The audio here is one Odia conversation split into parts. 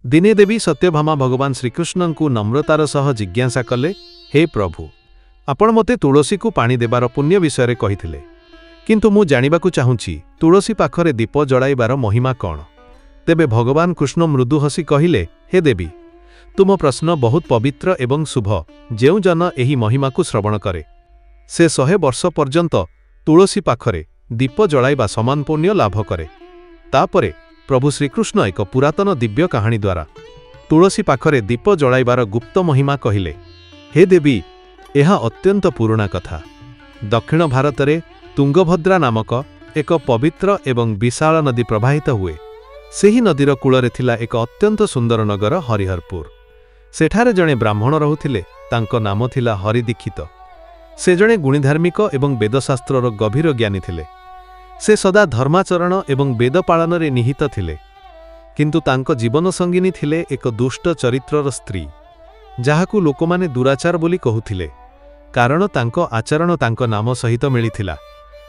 ଦିନେ ଦେବୀ ସତ୍ୟଭାମା ଭଗବାନ ଶ୍ରୀକୃଷ୍ଣଙ୍କୁ ନମ୍ରତାର ସହ ଜିଜ୍ଞାସା କଲେ, ହେ ପ୍ରଭୁ, ଆପଣ ମୋତେ ତୁଳସୀକୁ ପାଣି ଦେବାର ପୁଣ୍ୟ ବିଷୟରେ କହିଥିଲେ। କିନ୍ତୁ ମୁଁ ଜାଣିବାକୁ ଚାହୁଁଛି, ତୁଳସୀ ପାଖରେ ଦୀପ ଜଳାଇବାର ମହିମା କ'ଣ? ତେବେ ଭଗବାନ କୃଷ୍ଣ ମୃଦୁ ହସି କହିଲେ, ହେ ଦେବୀ, ତୁମ ପ୍ରଶ୍ନ ବହୁତ ପବିତ୍ର ଏବଂ ଶୁଭ। ଯେଉଁ ଜନ ଏହି ମହିମାକୁ ଶ୍ରବଣ କରେ, ସେ 100 ବର୍ଷ ପର୍ଯ୍ୟନ୍ତ ତୁଳସୀ ପାଖରେ ଦୀପ ଜଳାଇବା ସମାନ ପୁଣ୍ୟ ଲାଭ କରେ। ତାପରେ ପ୍ରଭୁ ଶ୍ରୀକୃଷ୍ଣ ଏକ ପୁରାତନ ଦିବ୍ୟ କାହାଣୀ ଦ୍ୱାରା ତୁଳସୀ ପାଖରେ ଦୀପ ଜଳାଇବାର ଗୁପ୍ତ ମହିମା କହିଲେ। ହେ ଦେବୀ, ଏହା ଅତ୍ୟନ୍ତ ପୁରୁଣା କଥା। ଦକ୍ଷିଣ ଭାରତରେ ତୁଙ୍ଗଭଦ୍ରା ନାମକ ଏକ ପବିତ୍ର ଏବଂ ବିଶାଳ ନଦୀ ପ୍ରବାହିତ ହୁଏ। ସେହି ନଦୀର କୂଳରେ ଥିଲା ଏକ ଅତ୍ୟନ୍ତ ସୁନ୍ଦର ନଗର, ହରିହରପୁର। ସେଠାରେ ଜଣେ ବ୍ରାହ୍ମଣ ରହୁଥିଲେ। ତାଙ୍କ ନାମ ଥିଲା ହରିଦୀକ୍ଷିତ। ସେ ଜଣେ ଗୁଣୀଧାର୍ମିକ ଏବଂ ବେଦଶାସ୍ତ୍ରର ଗଭୀର ଜ୍ଞାନୀ ଥିଲେ। ସେ ସଦା ଧର୍ମାଚରଣ ଏବଂ ବେଦ ପାଳନରେ ନିହିତ ଥିଲେ। କିନ୍ତୁ ତାଙ୍କ ଜୀବନସଙ୍ଗିନୀ ଥିଲେ ଏକ ଦୁଷ୍ଟ ଚରିତ୍ରର ସ୍ତ୍ରୀ, ଯାହାକୁ ଲୋକମାନେ ଦୁରାଚାର ବୋଲି କହୁଥିଲେ, କାରଣ ତାଙ୍କ ଆଚରଣ ତାଙ୍କ ନାମ ସହିତ ମିଳିଥିଲା।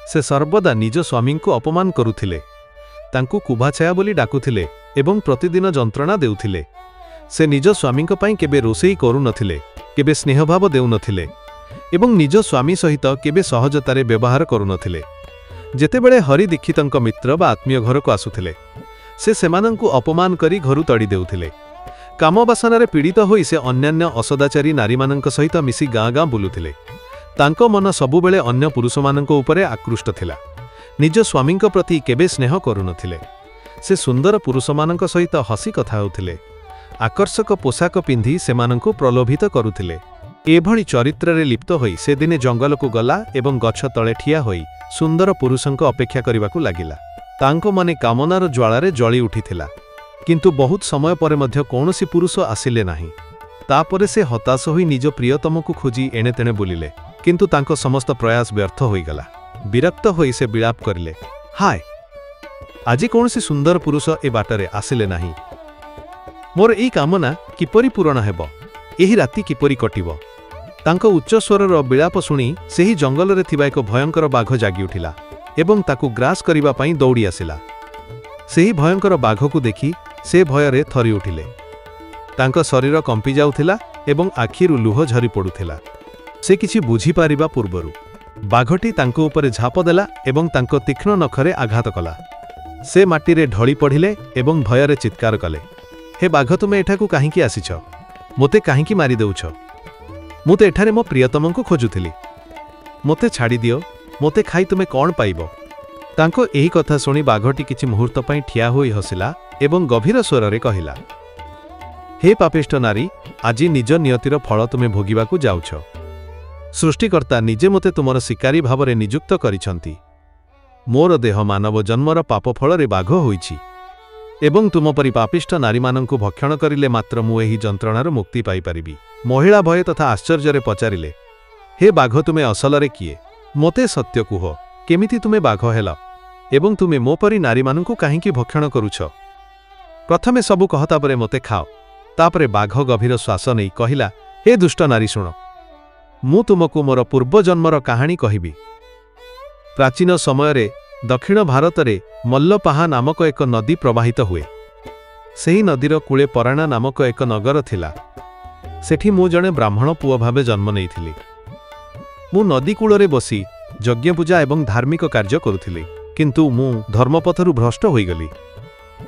ସେ ସର୍ବଦା ନିଜ ସ୍ୱାମୀଙ୍କୁ ଅପମାନ କରୁଥିଲେ, ତାଙ୍କୁ କୁଭାଛାୟା ବୋଲି ଡାକୁଥିଲେ ଏବଂ ପ୍ରତିଦିନ ଯନ୍ତ୍ରଣା ଦେଉଥିଲେ। ସେ ନିଜ ସ୍ୱାମୀଙ୍କ ପାଇଁ କେବେ ରୋଷେଇ କରୁନଥିଲେ, କେବେ ସ୍ନେହଭାବ ଦେଉନଥିଲେ ଏବଂ ନିଜ ସ୍ୱାମୀ ସହିତ କେବେ ସହଜତାରେ ବ୍ୟବହାର କରୁନଥିଲେ। ଯେତେବେଳେ ହରି ଦୀକ୍ଷିତଙ୍କ ମିତ୍ର ବା ଆତ୍ମୀୟ ଘରକୁ ଆସୁଥିଲେ, ସେ ସେମାନଙ୍କୁ ଅପମାନ କରି ଘରୁ ତଡ଼ି ଦେଉଥିଲେ। କାମବାସନାରେ ପୀଡ଼ିତ ହୋଇ ସେ ଅନ୍ୟାନ୍ୟ ଅସଦାଚାରୀ ନାରୀମାନଙ୍କ ସହିତ ମିଶି ଗାଁ ଗାଁ ବୁଲୁଥିଲେ। ତାଙ୍କ ମନ ସବୁବେଳେ ଅନ୍ୟ ପୁରୁଷମାନଙ୍କ ଉପରେ ଆକୃଷ୍ଟ ଥିଲା। ନିଜ ସ୍ୱାମୀଙ୍କ ପ୍ରତି କେବେ ସ୍ନେହ କରୁନଥିଲେ। ସେ ସୁନ୍ଦର ପୁରୁଷମାନଙ୍କ ସହିତ ହସି କଥା ହେଉଥିଲେ, ଆକର୍ଷକ ପୋଷାକ ପିନ୍ଧି ସେମାନଙ୍କୁ ପ୍ରଲୋଭିତ କରୁଥିଲେ। ଏଭଳି ଚରିତ୍ରରେ ଲିପ୍ତ ହୋଇ ସେ ଦିନେ ଜଙ୍ଗଲକୁ ଗଲା ଏବଂ ଗଛ ତଳେ ଠିଆ ହୋଇ ସୁନ୍ଦର ପୁରୁଷଙ୍କ ଅପେକ୍ଷା କରିବାକୁ ଲାଗିଲା। ତାଙ୍କ ମନେ କାମନାର ଜ୍ୱାଳାରେ ଜଳି ଉଠିଥିଲା। କିନ୍ତୁ ବହୁତ ସମୟ ପରେ ମଧ୍ୟ କୌଣସି ପୁରୁଷ ଆସିଲେ ନାହିଁ। ତାପରେ ସେ ହତାଶ ହୋଇ ନିଜ ପ୍ରିୟତମକୁ ଖୋଜି ଏଣେତେଣେ ବୁଲିଲେ, କିନ୍ତୁ ତାଙ୍କ ସମସ୍ତ ପ୍ରୟାସ ବ୍ୟର୍ଥ ହୋଇଗଲା। ବିରକ୍ତ ହୋଇ ସେ ବିଳାପ କରିଲେ, ହାୟ, ଆଜି କୌଣସି ସୁନ୍ଦର ପୁରୁଷ ଏ ବାଟରେ ଆସିଲେ ନାହିଁ। ମୋର ଏଇ କାମନା କିପରି ପୂରଣ ହେବ? ଏହି ରାତି କିପରି କଟିବ? ତାଙ୍କ ଉଚ୍ଚସ୍ୱରର ବିଳାପ ଶୁଣି ସେହି ଜଙ୍ଗଲରେ ଥିବା ଏକ ଭୟଙ୍କର ବାଘ ଜାଗି ଉଠିଲା ଏବଂ ତାକୁ ଗ୍ରାସ କରିବା ପାଇଁ ଦୌଡ଼ି ଆସିଲା। ସେହି ଭୟଙ୍କର ବାଘକୁ ଦେଖି ସେ ଭୟରେ ଥରି ଉଠିଲେ। ତାଙ୍କ ଶରୀର କମ୍ପି ଯାଉଥିଲା ଏବଂ ଆଖିରୁ ଲୁହ ଝରି ପଡୁଥିଲା। ସେ କିଛି ବୁଝିପାରିବା ପୂର୍ବରୁ ବାଘଟି ତାଙ୍କ ଉପରେ ଝାପ ଦେଲା ଏବଂ ତାଙ୍କ ତୀକ୍ଷ୍ଣ ନଖରେ ଆଘାତ କଲା। ସେ ମାଟିରେ ଢଳି ପଡ଼ିଲେ ଏବଂ ଭୟରେ ଚିତ୍କାର କଲେ, ହେ ବାଘ, ତୁମେ ଏଠାକୁ କାହିଁକି ଆସିଛ? ମୋତେ କାହିଁକି ମାରିଦେଉଛ? ମୁଁ ତ ଏଠାରେ ମୋ ପ୍ରିୟତମଙ୍କୁ ଖୋଜୁଥିଲି। ମୋତେ ଛାଡ଼ିଦିଅ। ମୋତେ ଖାଇ ତୁମେ କ'ଣ ପାଇବ? ତାଙ୍କ ଏହି କଥା ଶୁଣି ବାଘଟି କିଛି ମୁହୂର୍ତ୍ତ ପାଇଁ ଠିଆ ହୋଇ ହସିଲା ଏବଂ ଗଭୀର ସ୍ୱରରେ କହିଲା, ହେ ପାପିଷ୍ଠ ନାରୀ, ଆଜି ନିଜ ନିୟତିର ଫଳ ତୁମେ ଭୋଗିବାକୁ ଯାଉଛ। ସୃଷ୍ଟିକର୍ତ୍ତା ନିଜେ ମୋତେ ତୁମର ଶିକାରୀ ଭାବରେ ନିଯୁକ୍ତ କରିଛନ୍ତି। ମୋର ଦେହ ମାନବ ଜନ୍ମର ପାପ ଫଳରେ ବାଘ ହୋଇଛି ଏବଂ ତୁମ ପରି ପାପିଷ୍ଠ ନାରୀମାନଙ୍କୁ ଭକ୍ଷଣ କରିଲେ ମାତ୍ର ମୁଁ ଏହି ଯନ୍ତ୍ରଣାରୁ ମୁକ୍ତି ପାଇପାରିବି। ମହିଳା ଭୟ ତଥା ଆଶ୍ଚର୍ଯ୍ୟରେ ପଚାରିଲେ, ହେ ବାଘ, ତୁମେ ଅସଲରେ କିଏ? ମୋତେ ସତ୍ୟ କୁହ, କେମିତି ତୁମେ ବାଘ ହେଲ ଏବଂ ତୁମେ ମୋ ପରି ନାରୀମାନଙ୍କୁ କାହିଁକି ଭକ୍ଷଣ କରୁଛ? ପ୍ରଥମେ ସବୁ କହ, ତାପରେ ମୋତେ ଖାଅ। ତାପରେ ବାଘ ଗଭୀର ଶ୍ୱାସ ନେଇ କହିଲା, ହେ ଦୁଷ୍ଟ ନାରୀ, ଶୁଣ, ମୁଁ ତୁମକୁ ମୋର ପୂର୍ବଜନ୍ମର କାହାଣୀ କହିବି। ପ୍ରାଚୀନ ସମୟରେ ଦକ୍ଷିଣ ଭାରତରେ ମଲ୍ଲପାହା ନାମକ ଏକ ନଦୀ ପ୍ରବାହିତ ହୁଏ। ସେହି ନଦୀର କୂଳେ ପରାଣା ନାମକ ଏକ ନଗର ଥିଲା। ସେଠି ମୁଁ ଜଣେ ବ୍ରାହ୍ମଣ ପୁଅ ଭାବେ ଜନ୍ମ ନେଇଥିଲି। ମୁଁ ନଦୀ କୂଳରେ ବସି ଯଜ୍ଞପୂଜା ଏବଂ ଧାର୍ମିକ କାର୍ଯ୍ୟ କରୁଥିଲି, କିନ୍ତୁ ମୁଁ ଧର୍ମପଥରୁ ଭ୍ରଷ୍ଟ ହୋଇଗଲି।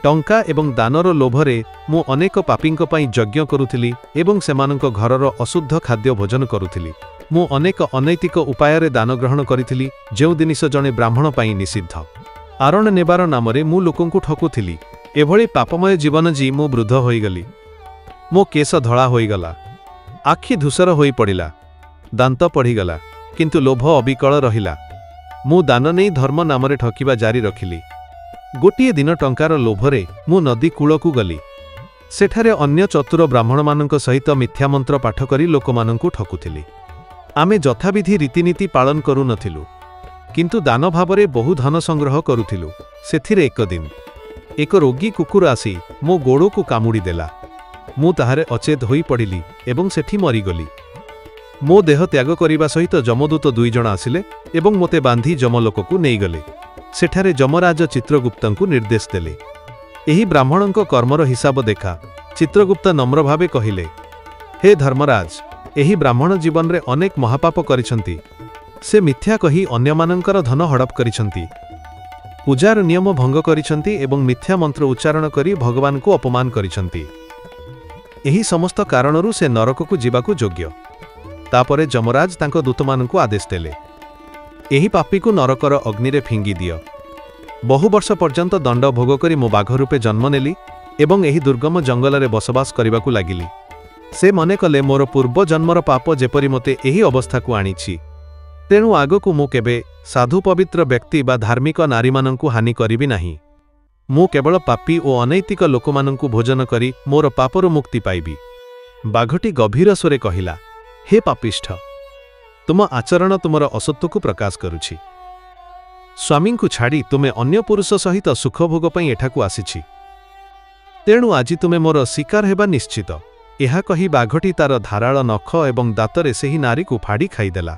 ଟଙ୍କା ଏବଂ ଦାନର ଲୋଭରେ ମୁଁ ଅନେକ ପାପୀଙ୍କ ପାଇଁ ଯଜ୍ଞ କରୁଥିଲି ଏବଂ ସେମାନଙ୍କ ଘରର ଅଶୁଦ୍ଧ ଖାଦ୍ୟ ଭୋଜନ କରୁଥିଲି। ମୁଁ ଅନେକ ଅନୈତିକ ଉପାୟରେ ଦାନ ଗ୍ରହଣ କରିଥିଲି, ଯେଉଁ ଜିନିଷ ଜଣେ ବ୍ରାହ୍ମଣ ପାଇଁ ନିଷିଦ୍ଧ। ଆରଣ ନେବାର ନାମରେ ମୁଁ ଲୋକଙ୍କୁ ଠକୁଥିଲି। ଏଭଳି ପାପମୟ ଜୀବନ ଜୀ ମୁଁ ବୃଦ୍ଧ ହୋଇଗଲି। ମୋ କେଶ ଧଳା ହୋଇଗଲା, ଆଖି ଧୂସର ହୋଇପଡ଼ିଲା, ଦାନ୍ତ ପଡ଼ିଗଲା, କିନ୍ତୁ ଲୋଭ ଅବିକଳ ରହିଲା। ମୁଁ ଦାନ ନେଇ ଧର୍ମ ନାମରେ ଠକିବା ଜାରି ରଖିଲି। ଗୋଟିଏ ଦିନ ଟଙ୍କାର ଲୋଭରେ ମୁଁ ନଦୀ କୂଳକୁ ଗଲି। ସେଠାରେ ଅନ୍ୟ ଚତୁର ବ୍ରାହ୍ମଣମାନଙ୍କ ସହିତ ମିଥ୍ୟାମନ୍ତ୍ର ପାଠ କରି ଲୋକମାନଙ୍କୁ ଠକୁଥିଲି। ଆମେ ଯଥାବିଧି ରୀତିନୀତି ପାଳନ କରୁନଥିଲୁ, କିନ୍ତୁ ଦାନ ଭାବରେ ବହୁ ଧନ ସଂଗ୍ରହ କରୁଥିଲୁ। ସେଥିରେ ଏକ ଦିନ ଏକ ରୋଗୀ କୁକୁର ଆସି ମୋ ଗୋଡ଼କୁ କାମୁଡ଼ି ଦେଲା। ମୁଁ ତାହାରେ ଅଚେତ ହୋଇ ପଡ଼ିଲି ଏବଂ ସେଠି ମରିଗଲି। ମୋ ଦେହ ତ୍ୟାଗ କରିବା ସହିତ ଯମଦୂତ ଦୁଇଜଣ ଆସିଲେ ଏବଂ ମୋତେ ବାନ୍ଧି ଯମଲୋକକୁ ନେଇଗଲେ। ସେଠାରେ ଯମରାଜ ଚିତ୍ରଗୁପ୍ତଙ୍କୁ ନିର୍ଦ୍ଦେଶ ଦେଲେ, ଏହି ବ୍ରାହ୍ମଣଙ୍କ କର୍ମର ହିସାବ ଦେଖା। ଚିତ୍ରଗୁପ୍ତ ନମ୍ର ଭାବେ କହିଲେ, ହେ ଧର୍ମରାଜ, ଏହି ବ୍ରାହ୍ମଣ ଜୀବନରେ ଅନେକ ମହାପାପ କରିଛନ୍ତି। ସେ ମିଥ୍ୟା କହି ଅନ୍ୟମାନଙ୍କର ଧନ ହଡ଼ପ କରିଛନ୍ତି, ପୂଜାର ନିୟମ ଭଙ୍ଗ କରିଛନ୍ତି ଏବଂ ମିଥ୍ୟା ମନ୍ତ୍ର ଉଚ୍ଚାରଣ କରି ଭଗବାନଙ୍କୁ ଅପମାନ କରିଛନ୍ତି। ଏହି ସମସ୍ତ କାରଣରୁ ସେ ନରକକୁ ଯିବାକୁ ଯୋଗ୍ୟ। ତାପରେ ଯମରାଜ ତାଙ୍କ ଦୂତମାନଙ୍କୁ ଆଦେଶ ଦେଲେ, ଏହି ପାପୀକୁ ନରକର ଅଗ୍ନିରେ ଫିଙ୍ଗି ଦିଅ। ବହୁ ବର୍ଷ ପର୍ଯ୍ୟନ୍ତ ଦଣ୍ଡ ଭୋଗ କରି ମୁଁ ବାଘ ରୂପେ ଜନ୍ମ ନେଲି ଏବଂ ଏହି ଦୁର୍ଗମ ଜଙ୍ଗଲରେ ବସବାସ କରିବାକୁ ଲାଗିଲି। ସେ ମନେ କଲେ, ମୋର ପୂର୍ବ ଜନ୍ମର ପାପ ଯେପରି ମୋତେ ଏହି ଅବସ୍ଥାକୁ ଆଣିଛି। ତେଣୁ ଆଗକୁ ମୁଁ କେବେ ସାଧୁ, ପବିତ୍ର ବ୍ୟକ୍ତି ବା ଧାର୍ମିକ ନାରୀମାନଙ୍କୁ ହାନି କରିବି ନାହିଁ। ମୁଁ କେବଳ ପାପୀ ଓ ଅନୈତିକ ଲୋକମାନଙ୍କୁ ଭୋଜନ କରି ମୋର ପାପରୁ ମୁକ୍ତି ପାଇବି। ବାଘଟି ଗଭୀର ସ୍ୱରେ କହିଲା, ହେ ପାପିଷ୍ଠ, ତୁମ ଆଚରଣ ତୁମର ଅସତ୍ୱକୁ ପ୍ରକାଶ କରୁଛି। ସ୍ୱାମୀଙ୍କୁ ଛାଡ଼ି ତୁମେ ଅନ୍ୟ ପୁରୁଷ ସହିତ ସୁଖଭୋଗ ପାଇଁ ଏଠାକୁ ଆସିଛି। ତେଣୁ ଆଜି ତୁମେ ମୋର ଶିକାର ହେବା ନିଶ୍ଚିତ। ଏହା କହି ବାଘଟି ତାର ଧାରାଳ ନଖ ଏବଂ ଦାନ୍ତରେ ସେହି ନାରୀକୁ ଫାଡ଼ି ଖାଇଦେଲା।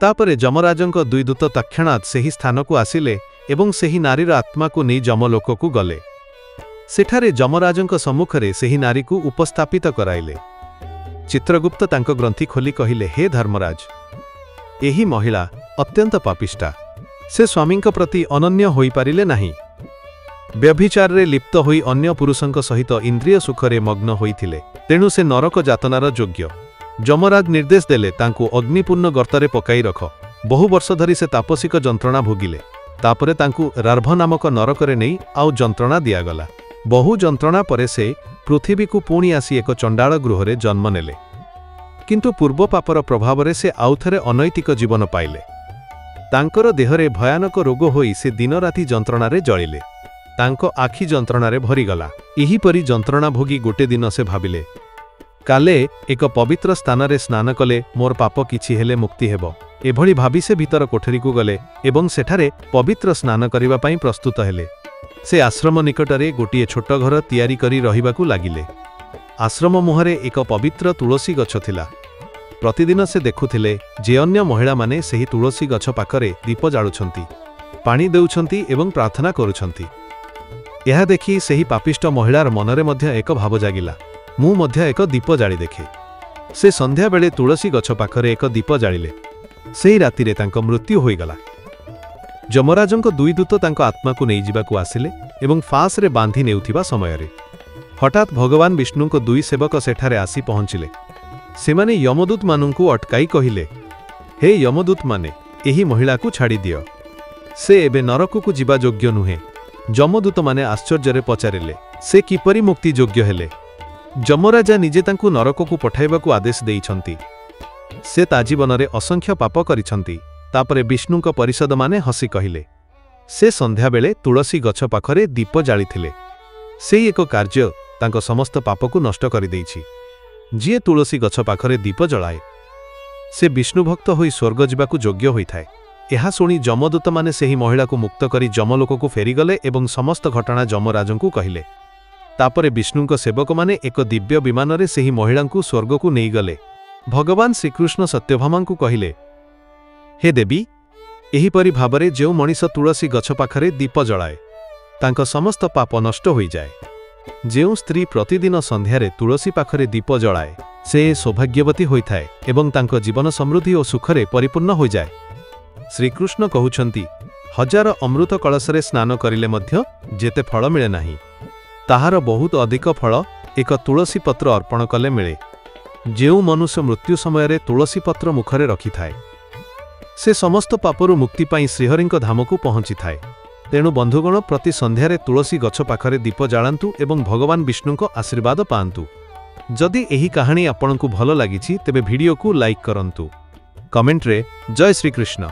ତାପରେ ଯମରାଜଙ୍କ ଦୁଇ ଦୂତ ତତ୍କ୍ଷଣାତ୍ ସେହି ସ୍ଥାନକୁ ଆସିଲେ ଏବଂ ସେହି ନାରୀର ଆତ୍ମାକୁ ନେଇ ଯମଲୋକକୁ ଗଲେ। ସେଠାରେ ଯମରାଜଙ୍କ ସମ୍ମୁଖରେ ସେହି ନାରୀକୁ ଉପସ୍ଥାପିତ କରାଇଲେ। ଚିତ୍ରଗୁପ୍ତ ତାଙ୍କ ଗ୍ରନ୍ଥି ଖୋଲି କହିଲେ, ହେ ଧର୍ମରାଜ, ଏହି ମହିଳା ଅତ୍ୟନ୍ତ ପାପିଷ୍ଠା। ସେ ସ୍ୱାମୀଙ୍କ ପ୍ରତି ଅନନ୍ୟ ହୋଇପାରିଲେ ନାହିଁ। ବ୍ୟଭିଚାରରେ ଲିପ୍ତ ହୋଇ ଅନ୍ୟ ପୁରୁଷଙ୍କ ସହିତ ଇନ୍ଦ୍ରିୟ ସୁଖରେ ମଗ୍ନ ହୋଇଥିଲେ। ତେଣୁ ସେ ନରକ ଯାତନାର ଯୋଗ୍ୟ। ଯମରାଜ ନିର୍ଦ୍ଦେଶ ଦେଲେ, ତାଙ୍କୁ ଅଗ୍ନିପୂର୍ଣ୍ଣ ଗର୍ତ୍ତରେ ପକାଇ ରଖ। ବହୁ ବର୍ଷ ଧରି ସେ ତାପସିକ ଯନ୍ତ୍ରଣା ଭୋଗିଲେ। ତାପରେ ତାଙ୍କୁ ରର୍ଭ ନାମକ ନରକରେ ନେଇ ଆଉ ଯନ୍ତ୍ରଣା ଦିଆଗଲା। ବହୁ ଯନ୍ତ୍ରଣା ପରେ ସେ ପୃଥିବୀକୁ ପୁଣି ଆସି ଏକ ଚଣ୍ଡାଳ ଗୃହରେ ଜନ୍ମ ନେଲେ। କିନ୍ତୁ ପୂର୍ବ ପାପର ପ୍ରଭାବରେ ସେ ଆଉଥରେ ଅନୈତିକ ଜୀବନ ପାଇଲେ। ତାଙ୍କର ଦେହରେ ଭୟାନକ ରୋଗ ହୋଇ ସେ ଦିନରାତି ଯନ୍ତ୍ରଣାରେ ଜଳିଲେ। ତାଙ୍କ ଆଖି ଯନ୍ତ୍ରଣାରେ ଭରିଗଲା। ଏହିପରି ଯନ୍ତ୍ରଣା ଭୋଗି ଗୋଟେ ଦିନ ସେ ଭାବିଲେ, କାଲେ ଏକ ପବିତ୍ର ସ୍ଥାନରେ ସ୍ନାନ କଲେ ମୋର ପାପ କିଛି ହେଲେ ମୁକ୍ତି ହେବ। ଏଭଳି ଭାବି ସେ ଭିତର କୋଠରୀକୁ ଗଲେ ଏବଂ ସେଠାରେ ପବିତ୍ର ସ୍ନାନ କରିବା ପାଇଁ ପ୍ରସ୍ତୁତ ହେଲେ। ସେ ଆଶ୍ରମ ନିକଟରେ ଗୋଟିଏ ଛୋଟ ଘର ତିଆରି କରି ରହିବାକୁ ଲାଗିଲେ। ଆଶ୍ରମ ମୁହଁରେ ଏକ ପବିତ୍ର ତୁଳସୀ ଗଛ ଥିଲା। ପ୍ରତିଦିନ ସେ ଦେଖୁଥିଲେ ଯେ ଅନ୍ୟ ମହିଳାମାନେ ସେହି ତୁଳସୀ ଗଛ ପାଖରେ ଦୀପ ଜାଳୁଛନ୍ତି, ପାଣି ଦେଉଛନ୍ତି ଏବଂ ପ୍ରାର୍ଥନା କରୁଛନ୍ତି। ଏହା ଦେଖି ସେହି ପାପିଷ୍ଠ ମହିଳାର ମନରେ ମଧ୍ୟ ଏକ ଭାବ ଜାଗିଲା, ମୁଁ ମଧ୍ୟ ଏକ ଦୀପ ଜାଳି ଦେଖେ। ସେ ସନ୍ଧ୍ୟାବେଳେ ତୁଳସୀ ଗଛ ପାଖରେ ଏକ ଦୀପ ଜାଳିଲେ। ସେହି ରାତିରେ ତାଙ୍କ ମୃତ୍ୟୁ ହୋଇଗଲା। ଯମରାଜଙ୍କ ଦୁଇ ଦୂତ ତାଙ୍କ ଆତ୍ମାକୁ ନେଇଯିବାକୁ ଆସିଲେ ଏବଂ ଫାଶରେ ବାନ୍ଧି ନେଉଥିବା ସମୟରେ ହଠାତ୍ ଭଗବାନ ବିଷ୍ଣୁଙ୍କ ଦୁଇ ସେବକ ସେଠାରେ ଆସି ପହଞ୍ଚିଲେ। ସେମାନେ ୟମଦୂତମାନଙ୍କୁ ଅଟକାଇ କହିଲେ, ହେ ୟମଦୂତମାନେ, ଏହି ମହିଳାକୁ ଛାଡ଼ିଦିଅ। ସେ ଏବେ ନରକକୁ ଯିବା ଯୋଗ୍ୟ ନୁହେଁ। ଯମଦୂତମାନେ ଆଶ୍ଚର୍ଯ୍ୟରେ ପଚାରିଲେ, ସେ କିପରି ମୁକ୍ତି ଯୋଗ୍ୟ ହେଲେ? ଯମରାଜା ନିଜେ ତାଙ୍କୁ ନରକକୁ ପଠାଇବାକୁ ଆଦେଶ ଦେଇଛନ୍ତି। ସେ ତା ଜୀବନରେ ଅସଂଖ୍ୟ ପାପ କରିଛନ୍ତି। ତାପରେ ବିଷ୍ଣୁଙ୍କ ପରିଷଦମାନେ ହସି କହିଲେ, ସେ ସନ୍ଧ୍ୟାବେଳେ ତୁଳସୀ ଗଛ ପାଖରେ ଦୀପ ଜାଳିଥିଲେ। ସେଇ ଏକ କାର୍ଯ୍ୟ ତାଙ୍କ ସମସ୍ତ ପାପକୁ ନଷ୍ଟ କରିଦେଇଛି। ଯିଏ ତୁଳସୀ ଗଛ ପାଖରେ ଦୀପ ଜଳାଏ, ସେ ବିଷ୍ଣୁଭକ୍ତ ହୋଇ ସ୍ୱର୍ଗ ଯିବାକୁ ଯୋଗ୍ୟ ହୋଇଥାଏ। ଏହା ଶୁଣି ଯମଦୂତମାନେ ସେହି ମହିଳାକୁ ମୁକ୍ତ କରି ଯମଲୋକକୁ ଫେରିଗଲେ ଏବଂ ସମସ୍ତ ଘଟଣା ଯମରାଜଙ୍କୁ କହିଲେ। ତାପରେ ବିଷ୍ଣୁଙ୍କ ସେବକମାନେ ଏକ ଦିବ୍ୟ ବିମାନରେ ସେହି ମହିଳାଙ୍କୁ ସ୍ୱର୍ଗକୁ ନେଇଗଲେ। ଭଗବାନ ଶ୍ରୀକୃଷ୍ଣ ସତ୍ୟଭାମାଙ୍କୁ କହିଲେ, ହେ ଦେବୀ, ଏହିପରି ଭାବରେ ଯେଉଁ ମଣିଷ ତୁଳସୀ ଗଛ ପାଖରେ ଦୀପ ଜଳାଏ, ତାଙ୍କ ସମସ୍ତ ପାପ ନଷ୍ଟ ହୋଇଯାଏ। ଯେଉଁ ସ୍ତ୍ରୀ ପ୍ରତିଦିନ ସନ୍ଧ୍ୟାରେ ତୁଳସୀ ପାଖରେ ଦୀପ ଜଳାଏ, ସେ ସୌଭାଗ୍ୟବତୀ ହୋଇଥାଏ ଏବଂ ତାଙ୍କ ଜୀବନ ସମୃଦ୍ଧି ଓ ସୁଖରେ ପରିପୂର୍ଣ୍ଣ ହୋଇଯାଏ। ଶ୍ରୀକୃଷ୍ଣ କହୁଛନ୍ତି, ହଜାର ଅମୃତ କଳସରେ ସ୍ନାନ କରିଲେ ମଧ୍ୟ ଯେତେ ଫଳ ମିଳେ ନାହିଁ, ତାହାର ବହୁତ ଅଧିକ ଫଳ ଏକ ତୁଳସୀ ପତ୍ର ଅର୍ପଣ କଲେ ମିଳେ। ଯେଉଁ ମନୁଷ୍ୟ ମୃତ୍ୟୁ ସମୟରେ ତୁଳସୀ ପତ୍ର ମୁଖରେ ରଖିଥାଏ, ସେ ସମସ୍ତ ପାପରୁ ମୁକ୍ତି ପାଇଁ ଶ୍ରୀହରିଙ୍କ ଧାମକୁ ପହଞ୍ଚିଥାଏ। ତେଣୁ ବନ୍ଧୁଗଣ, ପ୍ରତି ସନ୍ଧ୍ୟାରେ ତୁଳସୀ ଗଛ ପାଖରେ ଦୀପ ଜାଳନ୍ତୁ ଏବଂ ଭଗବାନ ବିଷ୍ଣୁଙ୍କ ଆଶୀର୍ବାଦ ପାଆନ୍ତୁ। ଯଦି ଏହି କାହାଣୀ ଆପଣଙ୍କୁ ଭଲ ଲାଗିଛି, ତେବେ ଭିଡ଼ିଓକୁ ଲାଇକ୍ କରନ୍ତୁ, କମେଣ୍ଟରେ ଜୟ ଶ୍ରୀକୃଷ୍ଣ,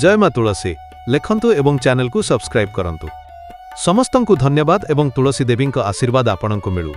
ଜୟ ମା ତୁଳସୀ ଲେଖନ୍ତୁ ଏବଂ ଚ୍ୟାନେଲକୁ ସବସ୍କ୍ରାଇବ୍ କରନ୍ତୁ। ସମସ୍ତଙ୍କୁ ଧନ୍ୟବାଦ ଏବଂ ତୁଳସୀ ଦେବୀଙ୍କ ଆଶୀର୍ବାଦ ଆପଣଙ୍କୁ ମିଳୁ।